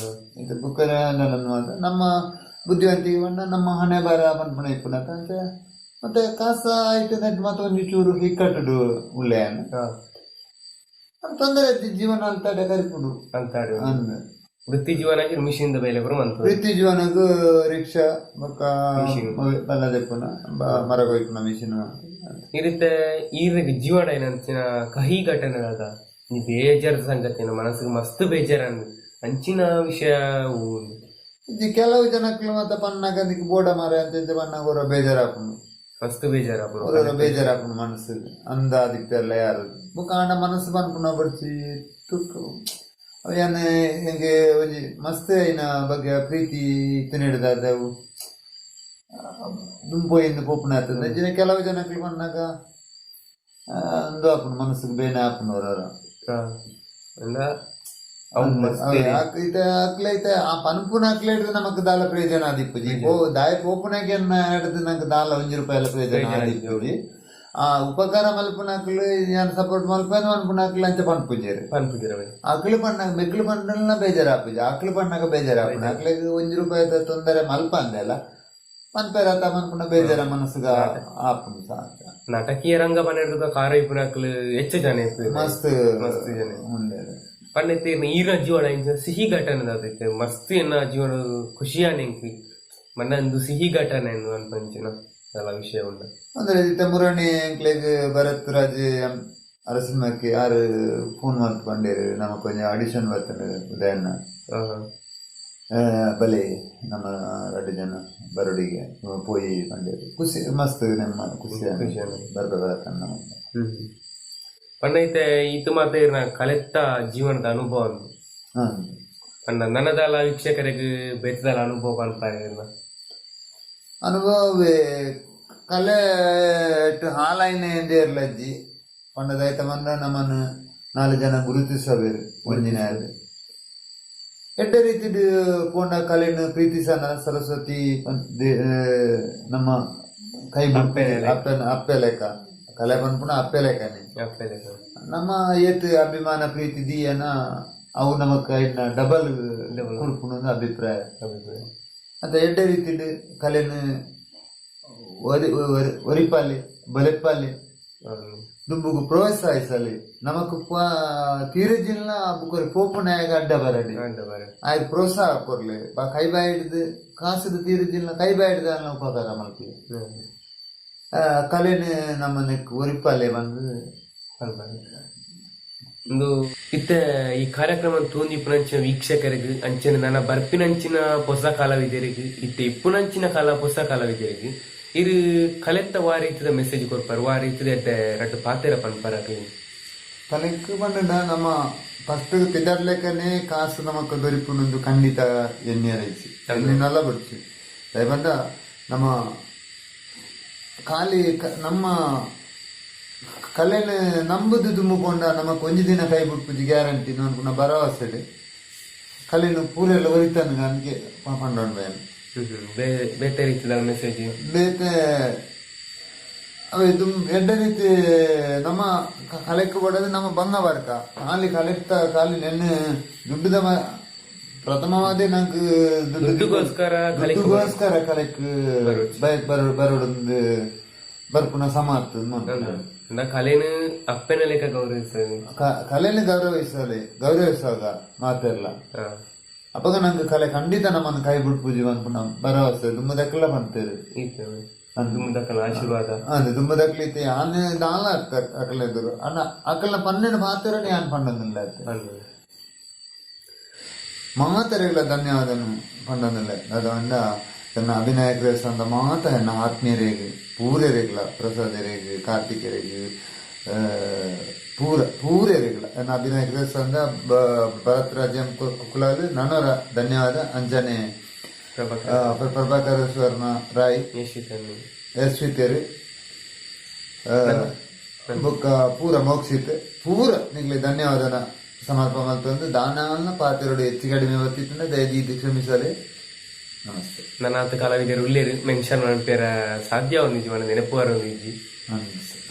ಇದು ಬುಕ್ಕ ಮಾತ್ರ ನಮ್ಮ ಬುದ್ಧಿವಂತಿಕೆ ಪಂಡ ನಮ್ಮ ಹಣೆ ಬರ ಪನ್ಪುನ ಇಪ್ಪುನ ಅಂಚ. ಮತ್ತೆ ಕಾಸ ಐತೆ ನೆಟ್ ಮಾತ ಒಂಜಿ ಚೂರು ಇಕ್ಕಟ್ಟುಡು ಉಲ್ಲೆ. ತೊಂದರೆ ಇಜ್ಜಿ, ಜೀವನ ಅಲ್ತಾಡೆ ಕರಿಪುಡು. ಅಂತಾರೆ. ಅಂದ್. ವೃತ್ತಿ ಜೀವನ ಮಿಷಿನ್ ಬೇಲೆ ಪೂರ ಮಂತು? ವೃತ್ತಿ ಜೀವನಗ್ ರಿಕ್ಷಾ ಬೊಕ್ಕ ಮಿಷಿನ್. ಬಲ್ಲದೆಪ್ಪುನ ಮರ ಕೊಯ್ಪುನ ಮಿಷಿನ್. ಈ ರೀತಿ ಈರ್ಗ್ ಜೀವನ ಏನಂಚಿನ ಕಹಿ ಘಟನೆ ದಾದ? ಈ ಬೇಜಾರದ ಸಂಗತಿ, ಮನಸ್ಸಿಗೆ ಮಸ್ತ್ ಬೇಜಾರ ಅಂಚಿನ ವಿಷಯ ಉಂಡು? ಇಜ್ಜಿ. ಕೆಲವು ಜನಕ್ಲು ಮಾತ ಪನ್ನಾಗ ಅದಕ್ಕೆ ಬೋಡ ಮಾರ ಅಂತ ಇಂಚ ಪನ್ನಾಗ ಒರ ಬೇಜಾರಾಪುಂಡು. ಮಸ್ತ್ ಬೇಜಾರಾಪುಂಡು. ಒರ ಬೇಜಾರಾಪುಂಡು ಮನಸ್ಸಿಗೆ. ಅಂದಾದಿಪ್ಪೆಲ್ಲ ಯಾರು ಬೊಕ್ಕ ಆಂಡ ಮನಸ್ಸು ಪನ್ಪುನ ಬೊಡ್ಚಿ ತುಕ್ಕು ಅವು ಯಾನ್ ಎಂಕ್ ಒಂಜಿ ಮಸ್ತ್ ಐನ ಬಗ್ಗೆ ಪ್ರೀತಿ ಇತ್ತಿನೆಡ್ದಾದ್ ಅವು ದುಂಪು ಪೋಪುನ ಆತುಂಡು. ಅಂಚಿನ ಕೆಲವು ಜನಕ್ಲು ಪನ್ನಾಗ ಉಂದು ಆಪುಂಡು, ಮನಸ್ಸಿಗೆ ಬೇನೆ ಆಪುಂಡು ಒರ. ಅಂದ. ಅವು ಮಸ್ತ್. ಇತ್ತೆ ಅಕ್ಲೆ ಇತ್ತೆ ಆ ಪನ್ಪುನ ಅಕ್ಲೆ ನಮಕ್ ದಾಲ ಪ್ರಯೋಜನ ಆದಿಪ್ಪುಜಿ. ದಾಯ ಪೋಪುನಕ್ಕೆ ಹಿಡ್ದು ನಂಗೆ ದಾಲ 1 ರೂಪಾಯಿಲ ಪ್ರಯೋಜನ ಆದಿಪ್ಪುಜಿ. ಆ ಉಪಕಾರ ಮಲ್ಪುನಕ್ಲು, ಯಾನ್ ಸಪೋರ್ಟ್ ಮಲ್ಪೇನು ಅನ್ಪುನಕ್ಲು ಅಂಚ ಪನ್ಪುಜೆರ್. ಪನ್ಪುಜೆರ್. ಅಕ್ಲು ಪಣ್ಣಾಗ, ಮೆಕ್ಲು ಪಂಡಲ ಬೇಜಾರಾಪುಜಿ, ಅಕ್ಲು ಪಣ್ಣಾಗ ಬೇಜಾರಾಪುಂಡು. ಅಕ್ಲೆಗ್ 1 ರೂಪಾಯಿದ ತೊಂದರೆ ಮಲ್ಪಂದೆಲ್ಲ ಪನ್ಪೇರ ಮನ್ಪುನ ಬೇಜಾರ ಮನಸ್ಸುಗ ಆಪುಂಡು ಸಾಕ. ನಾಟಕೀಯ ರಂಗ ಪನ್ನೆರಡು ಕಾರ ಇಪ್ಪುನಕ್ಲು ಹೆಚ್ಚು ಜನ ಇಪ್ಪುಜೆರ್. ಮಸ್ತ್. ಮಸ್ತ್ ಜನ. ಉಂಡೇರು. ಪಂಡೆತ್ತೆ ಈರ ಜೀವನ ಇಂಚ ಸಿಹಿ ಘಟನೆ ದಾದೈತೆ, ಮಸ್ತ್ ಎನ್ನ ಜೀವನ ಖುಷಿಯಾನ ಎಂಕ್ ಮನ್ನ ಒಂದು ಸಿಹಿ ಘಟನೆ ಅನ್ಪಂಚಿನ ದಾಲ ವಿಷಯ ಉಂಡು? ಅಂದ್ರೆ ಇತ್ತೆ ಮುರಣಿ ಎಂಕ್ಲೆಗ್ ಭರತ್ ರಾಜ್ ಅರಸಿಂಹಕ್ಕೆ ಯಾರು ಫೋನ್ ಮಲ್ತ್ ಪಂಡೇರು, ನಮಕ್ ಒಂಜಿ ಆಡಿಷನ್ ಬರ್ತದೆ ಉದಯಣ್ಣ, ಬಲೆ ನಮ್ಮ ರಡ್ಡು ಜನ ಬರೋಡಿಗೆ ಪೋಯಿ ಪಂಡೇರು. ಖುಷಿ, ಮಸ್ತ್ ನಮ್ಮ ಖುಷಿ. ಖುಷಿ. ಬರ್ಬ ಬರತ್ತನ್ನ. ಪಂಡ ಇತ್ತೆ ಇತ್ತು ಮಾತ ಇರ್ನ ಕಲೆತ್ತ ಜೀವನದ ಅನುಭವ ಉಂಡು. ಪಂಡ ನನದಾಲ ವೀಕ್ಷಕರಿಗೆ ಬೇತದಾಲ ಅನುಭವ ಪನ್ಪಾರೆ ಇರ್ನ. ಅನುಭವವೇ ಕಲೆ ಹಾಲಾಯಿನ ಎಂದೇರ್ಲಜ್ಜಿ ಪಂಡ ದೈತ ಬಂದ ನಮ್ಮನ್ನು ನಾಲ್ ಜನ ಗುರುತಿಸಬೇರು. ಒಂಜಿನ ಎಡ್ಡೆ ರೀತಿಡ್ ಪೋಂಡ ಕಲೆನ್ ಪ್ರೀತಿಸನ ಸರಸ್ವತಿ ನಮ್ಮ ಕೈ ಅಪ್ಪೆ ಲೆಕ್ಕ. ಅಪ್ಪೆ, ಅಪ್ಪೆ ಲೆಕ್ಕ. ಕಲೆ ಪನ್ಪುನ ಅಪ್ಪೆ ಲೆಕ್ಕನೆ. ಅಪ್ಪೆ ಲೆಕ್ಕ. ನಮ್ಮ ಏತ್ ಅಭಿಮಾನ ಪ್ರೀತಿ ದೀಯನ ಅವು ನಮಕ್ ಐನ ಡಬಲ್ Double. ಕೊರ್ಪುನ ಅಭಿಪ್ರಾಯ. ಅಭಿಪ್ರಾಯ. ಅಂತ ಎಡ್ಡೆ ರೀತಿಡ್ ಕಲೆನ್ ಒರಿಪಾಲಿ, ಬಲೆಪಾಲಿ, ದುಂಬುಗು ಪ್ರೋತ್ಸಾಹಿಸಲಿ. ನಮಕ್ ತೀರಜಿಲ್ನ ಬುಕೊರಿ ಪೋಪುನಾಯಗ ಅಡ್ಡ ಬರಡಿ. ಅಡ್ಡ ಬರ. ಆಯ್ತು, ಪ್ರೋತ್ಸಾಹ ಕೊರ್ಲೆ. ಬಾ ಕೈ ಬಾಯಿ ಹಿಡ್ದು ಕಾಸುದ ತೀರಜಿಲ್ನ ಕೈ ಬಾಯಿ ಹಿಡ್ದು ಅನ್ನ ಉಪಕಾರ ಮಲ್ಪಿ. ಕಲೆನ್ ನಮ್ಮನೆ ಒರಿಪಾಲೆ ಬಂದು. ಒಂದು ಇತ್ತೆ ಈ ಕಾರ್ಯಕ್ರಮ ತೂಂದಿಪ್ಪುನಂಚಿನ ವೀಕ್ಷಕರಿಗೆ, ಅಂಚನೆ ನನ್ನ ಬರ್ಪಿನಂಚಿನ ಹೊಸ ಕಲಾವಿದರಿಗೆ, ಇತ್ತೆ ಇಪ್ಪುನಂಚಿನ ಕಾಲ ಹೊಸ ಕಲಾವಿದರಿಗೆ ಇರು ಕಲೆತ್ತ ವಾ ರೀತಿದ ಮೆಸೇಜ್ ಕೊರ್ಪಾರು, ವಾ ರೀತಿದ ಎಡ್ಡೆ ರಡ್ಡು ಪಾತೆರ ಪನ್ಪಾರ ಅಕ್ಲೆಗ್? ಕಲೆಕ್ ಪಂಡ ನಮ್ಮ ಫಸ್ಟ್ ಪಿದರ್ಲೆಕ್ಕನೆ ಕಾಸು ನಮಕ್ ದೊರಿಪುನೊಂದು ಖಂಡಿತ ಎಣ್ಣಿಯರೈಚಿ, ಎಣ್ಣಿನಲ್ಲ ಬಡ್ಚಿ. ದಯಪಂಡ ನಮ್ಮ ಖಾಲಿ ನಮ್ಮ ಕಲೆನ ನಂಬುದು ದುಂಬುಕೊಂಡ ನಮಕ್ ಒಂಜಿ ದಿನ ಕೈ ಬಿಡ್ಪುಜಿ ಗ್ಯಾರಂಟಿ ಅನ್ಪುನ ಭರವಸೆ. ಕಲೆನು ಪೂರೆಲ್ಲ ಒರಿತಾನ ಅನ್ಕೆ ಪಂಡೊಂಡು ಬೇನ್. ಬೇತೆ ರೀತಿದ ಮೆಸೇಜ್? ಬೇತೆ ಅವೇ ದುಮ್ ಎಡ್ಡೆ ರೀತಿ ನಮ್ಮ ಕಲೆಕ್ ಬಡದು ನಮ್ಮ ಬಂಗ ಬರ್ಕ ಖಾಲಿ ಕಲೆಕ್ತ ಖಾಲಿ ನೆನ್ನೆ ದುಡ್ಡುದ ಪ್ರಥಮವಾದೇ ನಂಗೆ ದುಡ್ಡು ದುಡ್ಡುಗೋಸ್ಕರ ಕಲೆಕ್ ದುಡ್ಡುಗೋಸ್ಕರ ಕಲೆಕ್ ಬಯಕ್ ಬರ ಬರೋಡೊಂದು ಬರ್ಪುನ ಸಮಾತ್. ಅಂದ ಕಲೆನು ಅಪ್ಪೆನ ಲೆಕ್ಕ ಗೌರವಿಸ್ತದೆ. ಕಲೆನ ಗೌರವಿಸಲಿ, ಗೌರವಿಸುವಾಗ ಮಾತೆಲ್ಲ ಅಪಗ ನಂಗೆ ಕಲೆ ಖಂಡಿತ ನಮ್ಮನ್ನು ಕೈ ಬಿಡ್ಪುಜಿ ಅನ್ಪುನ ಭರವಸೆ. ದುಮ್ಮದಕ್ಕೆಲ್ಲ ಪಂತೇರು. ಇತ್ತೆ ದುಮ್ಮದಕ್ಕಲ ಆಶೀರ್ವಾದ. ಅದು ದುಮ್ಮದಕ್ಲಿತ್ತೆ ಯಾನ್ ದಾಲ ಅತ್ತ ಅಕಲ ಎದುರು ಅಣ್ಣ ಅಕಲ್ನ ಪನ್ನೆನ ಪಾತೆರನೆ ಯಾನ್ ಪಂಡೊಂದುಲ್ಲ ಅತ್ತೆ. ಪಂಡ. ಮಾತರೆಗಳ ಧನ್ಯವಾದ ಪಂಡೊಂದುಲ್ಲೆ. ಅದು ಅಂಡ ತನ್ನ ಅಭಿನಯ ಕ್ರಿಯೇಷನ್ ಮಾತ ಎನ್ನ ಆತ್ಮೀಯರಿಗೆ ಪೂರೆರೆಗ್ಲ, ಪ್ರಸಾದರೆಗ್, ಕಾರ್ತಿಕರೆಗ್, ಪೂರ ಪೂರೆರೆಗ್ಲ ಎನ್ನ ಅಭಿನಯ ಕ್ರಿಯೇಷನ್ ಭರತ್ ರಾಜ್ಯಂ ಕುಲಾಲ್ ನನೊರ ಧನ್ಯವಾದ. ಅಂಚನೆ ಪ್ರಭಾಕರ್. ಪ್ರಭಾಕರ ಸುವರ್ಣ ರಾಯ್. ಯಶಿತನ್ನು. ಯಶ್ವಿತೇರು ಬೊಕ್ಕ ಪೂರ ಮೋಕ್ಷಿತ್ ಪೂರ ನಿಗ್ಲೆ ಧನ್ಯವಾದನ ಸಮರ್ಪ ಮಲ್ತೊಂದು ದಾನವನ್ನ ಪಾತೆರೊಡು ಹೆಚ್ಚು ಕಡಿಮೆ ಬತ್ತಿತ್ತಂದ್ರೆ ದಯದೀತಿ ಕ್ಷಮಿಸಲೆ. ನಮಸ್ತೆ. ನನ್ನಾತ ಕಲಾವಿದರು ಉಲ್ಲೇರು, ಮೆನ್ಷನ್ ಮನ್ಪೇರ ಸಾಧ್ಯ ಒಂದು ಜೀವನ ನೆನಪು ಒಂದು ಇಜ್ಜಿ.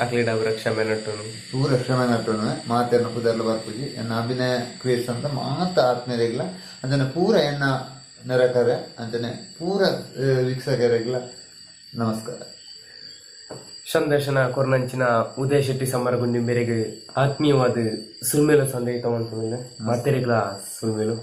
ಅಕ್ಲೇಡ ಅವರ ಕ್ಷಮೆ ನಟ್ಟುನು. ಪೂರ ಕ್ಷಮೆ ನಟ್ಟುನು. ಮಾತೆರ್ನ ಪುದರ್ಲ ಬರ್ಪುಜಿ. ಎನ್ನ ಅಭಿನಯ ಕ್ರಿಯೇಷನ್ ಅಂತ ಮಾತ ಆತ್ಮೀಯರಿಗ್ಲ, ಅಂಚನೆ ಪೂರ ಎನ್ನ ನೆರಕರೆ, ಅಂಚನೆ ಪೂರ ವೀಕ್ಷಕರಿಗ್ಲ ನಮಸ್ಕಾರ. ಸಂದರ್ಶನ ಕೊರ್ನಂಚಿನ ಉದಯ ಶೆಟ್ಟಿ ಸಮರಗುಂಡಿ ಮೇರೆಗೆ ಆತ್ಮೀಯವಾದ ಸುಲ್ಮೇಲು ಸಂದೇಹಿತ ಮಾತೆರೆಗ್ಲ ಸುಲ್ಮೇಲು.